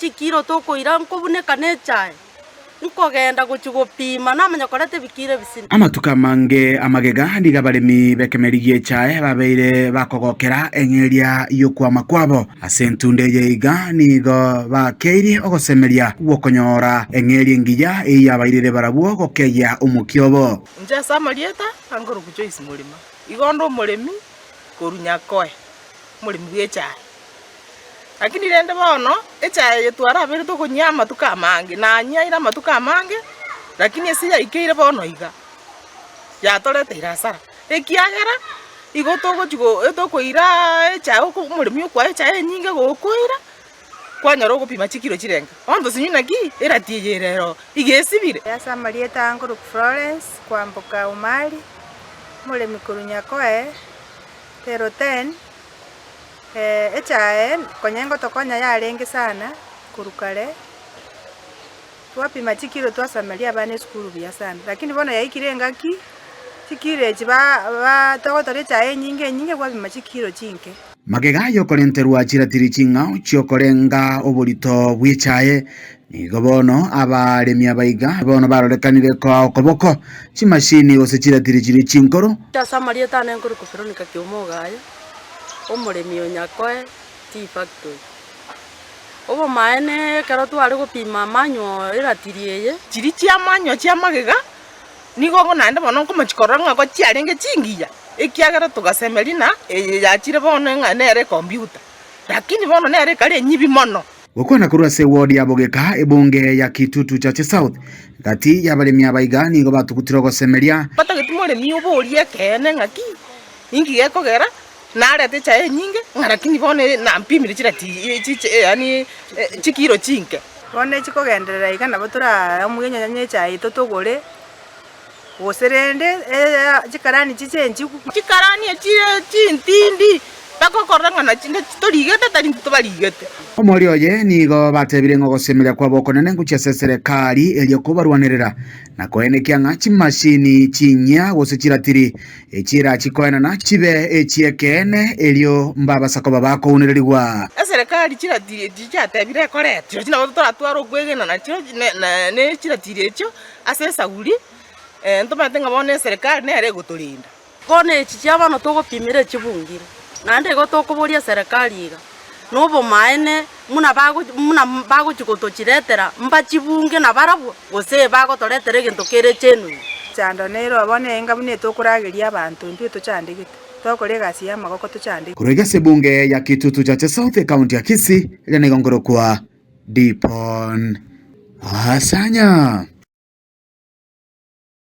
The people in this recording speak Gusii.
chikiro tokoira nkobuneka na echae, nkogenda gochia gopima namanya koreta ebikiro ebisini. Amatuko amange amagega nigo abaremi b'ekemeri gi'echae babeire bakogokera eng'eria y'okwama kwabo. Ase entunda eye iga nigo bakeirie ogosemeria gw'okonyora eng'eria engiya eyio yabairire barabwo gokeyia omokia obo. Inche ase amarieta ankorokwa Joyce Murima, igo onde omoremi korwa Nyakoe, omoremi bw'echae. Lakini rende bono, echae eye twarabeire tokonyia amatuko amange, nanyiaire amatuko amange, lakini ase yaikeire bono iga, yatoreteire hasara, ekiagera igo togochi go tokoiraaa echae oko omoremi okoa echae enyinge gokoira, kwanyora ogopima chikiro chirenga. Bono tosinywe naki, erati eye ere ero iga esibire. Ase amarieta aa nkorokwa Florence Kwamboka Omari, omoremi korwa Nyakoe, Tero ten, Echae konya ngotokonya yarenge sana korwa kare, twapima chikiro twasameria abana esukuru buya sana, lakini bono yaikire engaki, chikiro echi ba ba togotora echae enyinge enyinge gwapima chikiro chinke. Magega y'okorenterwa chiratiri ching'ao chi'okorenga oborito bw'echae, nigo bono abaremi abaiga bono barorekanire koa okoboko chimashini gose chiratiri chiria chinkoro. Ase amarieta ane nkorokwa Veronica Kioma Ogaye. omoremi o Nyakoe Tea Factory. Obomaene ekero tware gopima amanywa eratiri eye. Chiria chi'amanywa chi'amagega, nigo bono naende bono nkomochia korora ng'a ko chiarenge chingiya, ekiagera togasemeria ng'a eye yachire bono ng'a nere ekombiuta, lakini bono nere ekare enyibi mono. Gokwana korwa ase eward ya Bogeka, ebunge ya Kitutu Chache South, gati y'abaremi aba iga nigo batugutire ogosemeria. Batageti moremi oborie ekeene ng'aki Inki gekogera narete echae enyinge, ng'a lakini bono nampimire chirati chiche yaani chikiro chinke. Bono echi kogenderera iga nabo toraamue onye echae yaito togore, gose rende chikarani chichenchigwe. Chikarani echire chintindi, mpaka okorora ng'a nachi torigete tari intwe tobarigete. Omoerio oye nigo batebire ng'a ogosemeria kwabo okonene ngochia ase eserekari erio kobarwanerera na koenekia ng'a chimashini chinyia gose chiratiri Echiira chikoenana chibe echi'ekeene, erio mbabasa koba bakounererigwa. Eserekari chiratiri echio chiatebire ekorete, chirochio nabo toratware okwegena nachio ne chiratiri echio ase esauri, ntomanyete ng'a bono eserekari nere egotorinda. Bono echi chia bono togopimera echibungire, naende igo tokoboria eserekari iga, na obomaene buna bago buna bagochi gotochiretera mbachibunge nabarabwo, gose bagotoretera egento kere genuine. Chando nero bono enga buna etokorageria abanto intwe tochandegete, togokora egasi y'amagoko tochandegete. Korwa iga ase ebunge ya Kitutu Chache South ekaunti ya Kisii, eria nigo nkorokwa Dipon Asanya.